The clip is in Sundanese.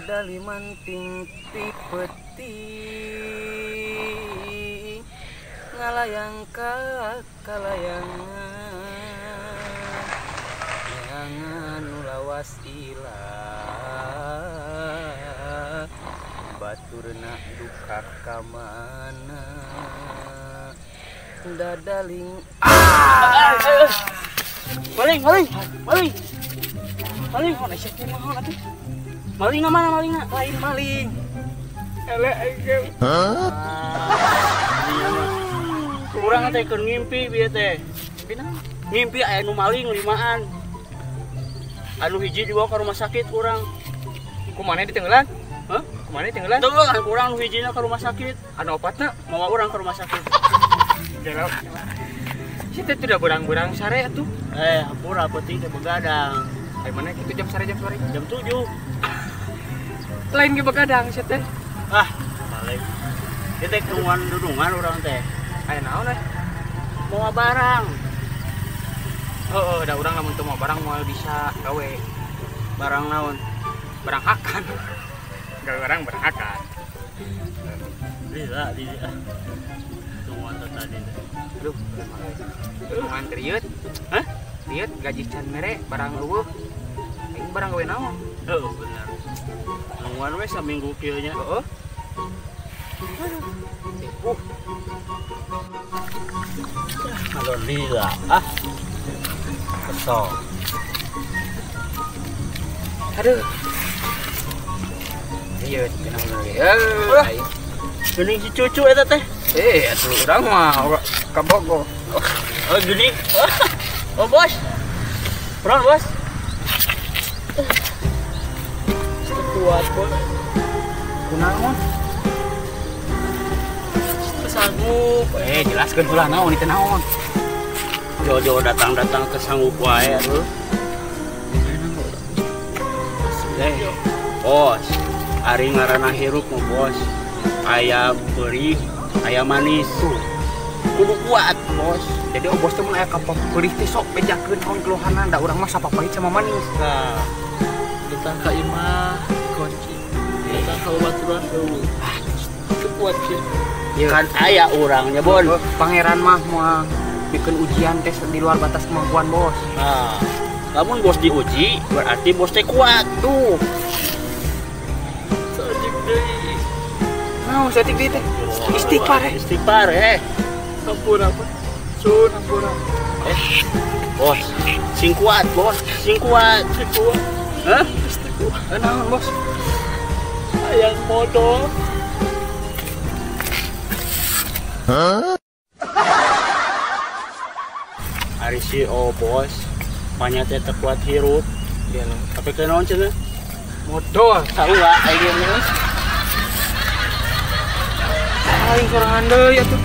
Dada limanting ti peuting ngalayang ka kalayangan neangan nu lawas ilah baturna duka ka mana dadaling maling maling maling maling naon sia teh naon atuh maling na mana maling na lain maling eleh aing urang teh keur ngimpi bieu teh ngimpi aya nu maling limaan anu hiji dibawa ke rumah sakit urang kumaha ditenggelan hah kumaha ditenggelan teu kan urang nu hijina ke rumah sakit anu opatna mawa urang ke rumah sakit jelok si teh tidak berang-berang sare atuh hampura peuting teh begadang ai mana kitu jam sare jam sore jam 7 lain ge begadang si teh ah balik ieu teh keunguan dudungan urang teh aya naon euy mawa barang heeh da urang lamun teu mawa barang moal bisa gawe barang naon barang hakan gawe barang barang hakan lila lila tungguan tadi aduh tungguan rieuet hah rieuet gaji can mere barang eueuh aing barang gawe naon heuh bener tungguan we saminggu kieu nya heeh aduh kalau lila ah kesel aduh iya kenapa lagi geuning si cucu eta teh atuh urang mah kabogoh oh geuning oh bos pron bos kuat bos kunaon sanggup jelaskeun heula naon ieu naon jauh-jauh datang-datang ke sanggup wae atuh bos ari ngaranna hirup mah bos aya perih aya manis tuh kudu kuat bos jadi oh bos teh mun aya ka perih teh sok bejakeun naon keluhanan da urang mah sapapahit sama manis nah datang ka imah kunci datang ka babaturan eueuh teu kuat kieu kan aya urangnya bon pangeran mah moal bikin ujian tes di luar batas kemampuan bos nah lamun bos diuji berarti bos teh kuat tuh saeutik deui naon saeutik deui teh istighfar istighfar hampura sun hampura bos sing kuat bos sing kuat sing kuat hah istighfar naon bos hayang modal. Hah? Ari si oh bos banyak teh teu kuat hirup dia tapi kenaon cenah modal sarua aing geus aing sorangan deui atuh.